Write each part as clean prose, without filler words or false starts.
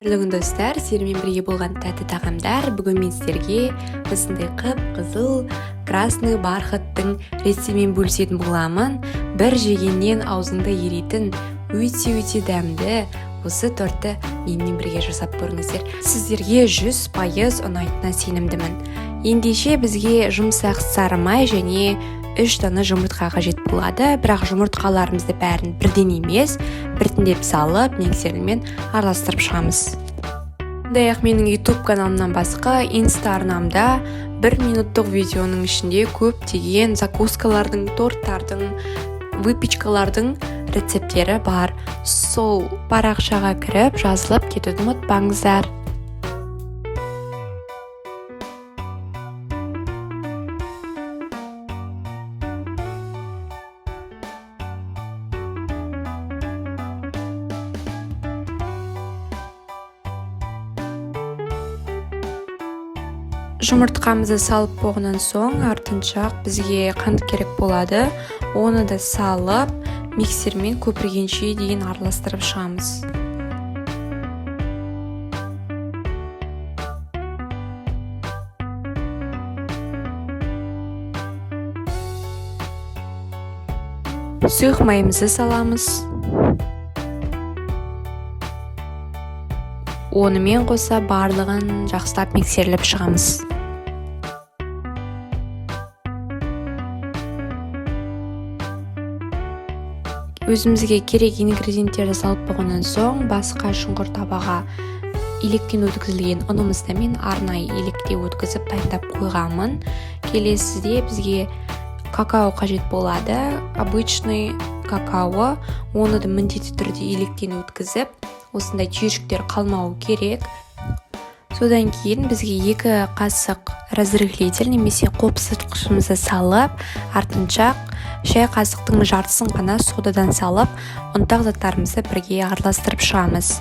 Қайырлы күн, достар! Сіздермен бірге болған «Тәтті тағамдар». Бүгін мен сіздерге осындай қып-қызыл красный бархаттың рецептімен бөлісетін боламын. Бір жегеннен аузыңда еритін, өте өте дәмді осы тортты менімен бірге жасап көріңіздер. Сіздерге 100% ұнайтынына сенімдімін. Ендеше, бізге жұмсақ сары май және үш дана жұмыртқа қажет болады. Бірақ жұмыртқаларымызды бәрін бірден емес, біртіндеп салып, миксермен араластырып шығамыз. Сондай-ақ менің YouTube каналымнан басқа Инста арнамда бір минуттық видеоның ішінде көптеген закускалардың, торттардың, выпечкалардың рецепттері бар. Сол парақшаға кіріп, жазылып кетуді ұмытпаңыздар. Жұмыртқамызды салып болғаннан соң, артынша бізге қант керек болады. Оны да салып, миксермен көпіргенше дейін араластырып шығамыз. Сұйық майымызды саламыз. Онымен қоса барлығын жақсылап миксерлеп шығамыз. Өзімізге керек ингредиенттерді салып болғаннан соң, басқа шұңқыр табаға електен өткізілген ұнымызды мен арнайы електе өткізіп, дайындап қойғанмын. Келесіде бізге какао қажет болады, обычный какао. Оны да міндетті түрде електен өткізіп, осындай түйіршіктер қалмауы керек. Содан кейін бізге 2 қасық разрыхлитель немесе қопсытқышымызды салып, артынша шай қасықтың жартысын ғана содадан салып, ұнтақ заттарымызды бірге араластырып шығамыз.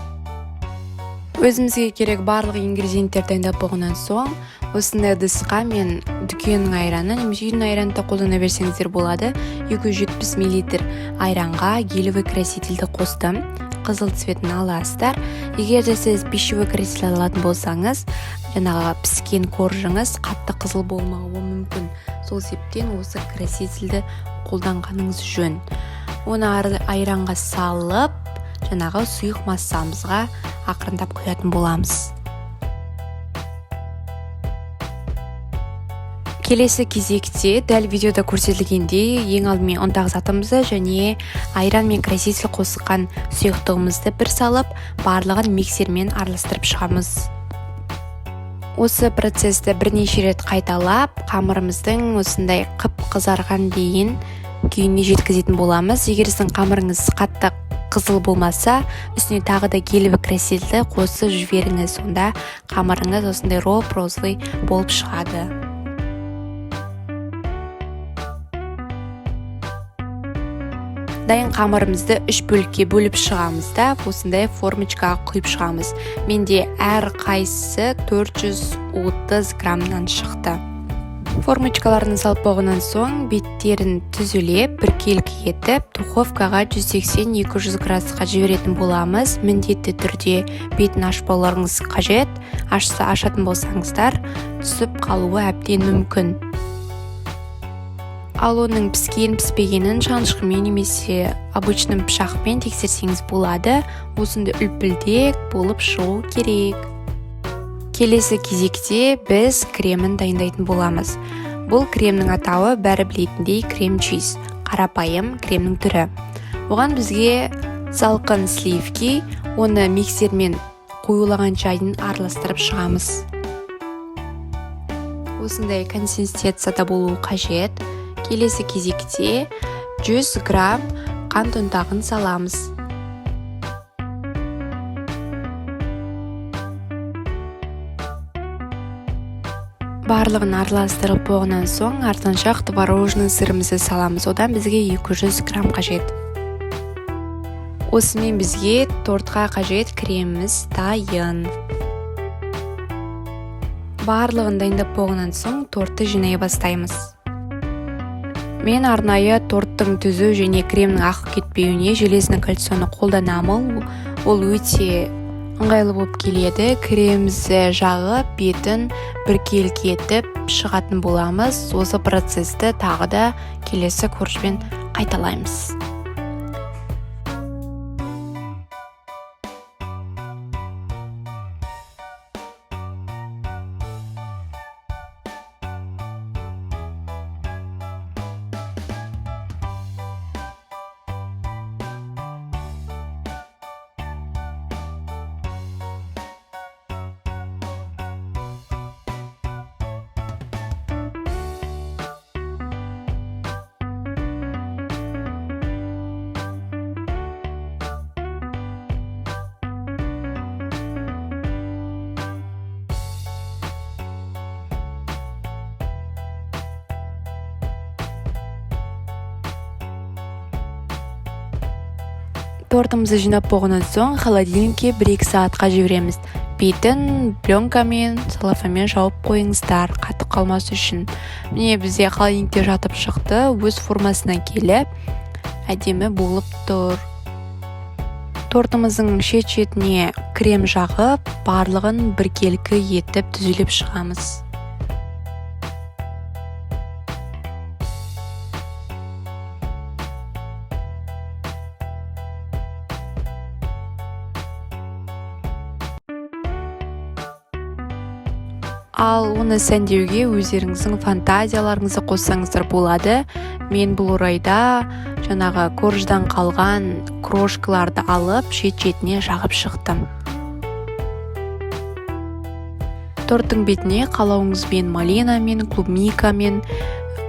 Өзімізге керек барлық ингредиенттерді дайындап болғаннан соң, осындай ыдысқа мен дүкеннің айраны немесе үйдің айранын да қолдана берсеңіздер болады, 270 миллилитр айранға гелевый красительді қостым. Қызыл цветін аласыздар. Егер де сіз пищевой краситель алатын болсаңыз, жаңағы піскен коржыңыз қатты қызыл болмауы мүмкін. Сол себептен осы красительді қолданғаныңыз жөн. Оны айранға салып, жаңағы сұйық массамызға ақырындап құятын боламыз. Келесі кезекте дәл видеода көрсетілгендей, ең алдымен ұнтақ затымызды және айран мен краситель қосқан сұйықтығымызды бір салып, барлығын миксермен араластырып шығамыз. Осы процессті бірнеше рет қайталап, қамырымыздың осындай қып қызарған дейін күйіне жеткізетін боламыз. Егер сіздің қамырыңыз қатты қызыл болмаса, үстіне тағы да гелевый красительді қосып жіберіңіз. Сонда қамырыңыз осындай роп розовый болып шығады. Дайын қамырымызды үш бөлікке бөліп шығамыз да, осындай формочкаға құйып шығамыз. Менде әр қайсысы 430 граммнан шықты. Формочкаларын салып болғаннан соң, беттерін түзулеп, біркелкі етіп, духовкаға 180-200 градусқа жіберетін боламыз. Міндетті түрде бетін ашпауларыңыз қажет. Ашса, ашатын болсаңыздар, түсіп қалуы әбден мүмкін. Ал оның піскен піспегенін шанышқымен немесе обычный пышақпен тексерсеңіз болады. Осындай үлпілдек болып шығу керек. Келесі кезекте біз кремін дайындайтын боламыз. Бұл кремнің атауы, бәрі білетіндей, крем чиз, қарапайым кремнің түрі. Оған бізге салқын сливки, оны миксермен қоюлағанша дейін араластырып шығамыз. Осындай консистенцияда болуы қажет. Келесі кезекте 100 грамм қант ұнтағын саламыз. Барлығын араластырып болғаннан соң, артынша творожный сырымызды саламыз. Одан бізге 200 грамм қажет. Осымен бізге тортқа қажет креміміз дайын. Барлығын дайындап болғаннан соң, тортты жинай бастаймыз. Мен арнайы торттың түзу және кремнің ағып кетпеуіне железный кольцоны қолданамын. Ол өте Ыңғайлы болып келеді. Кремімізді жағып, бетін біркелкі етіп шығатын боламыз. Осы процесті тағы да келесі коржбен қайталаймыз. Тортымызды жинап болғаннан соң, холодильникке 1-2 сағатқа жібереміз. Бетін пленкамен, целлофанмен жауып қойыңыздар, қатып қалмас үшін. Міне, бізде холодильникте жатып шықты, өз формасына келіп, әдемі болып тұр. Тортымыздың шет шетіне крем жағып, барлығын біркелкі етіп түзелеп шығамыз. Ал оны сәндеуге өздеріңіздің фантазияларыңызды қоссаңыздар болады. Мен бұл орайда жаңағы корждан қалған крошкаларды алып, шет шетіне жағып шықтым. Торттың бетіне қалауыңызбен, малинамен, клубникамен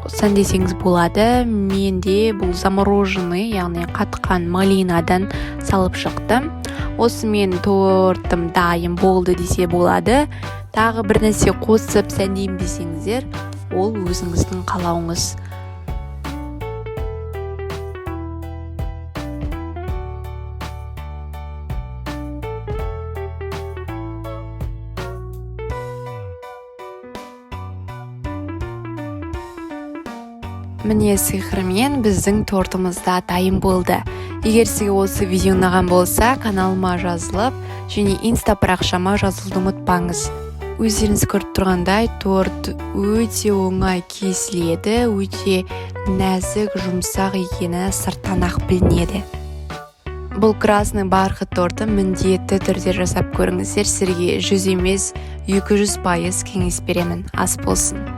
сәндесеңіз болады. Менде бұл замороженный, яғни қатқан малинадан салып шықтым. Осымен тортым дайын болды десе болады. Тағы бір нәрсе қосып сәндеймін десеңіздер, ол өзіңіздің қалауыңыз. Міне, сиқырмен біздің тортымыз да дайын болды. Егер сізге осы видео ұнаған болса, каналыма жазылып және инста парақшама жазылуды ұмытпаңыз. Өздеріңіз көріп тұрғандай, торт өте оңай кесіледі, өте нәзік, жұмсақ екені сырттан ақ білінеді. Бұл красный бархат торты міндетті түрде жасап көріңіздер. Сіздерге 100 емес, 200% кеңес беремін. Ас болсын.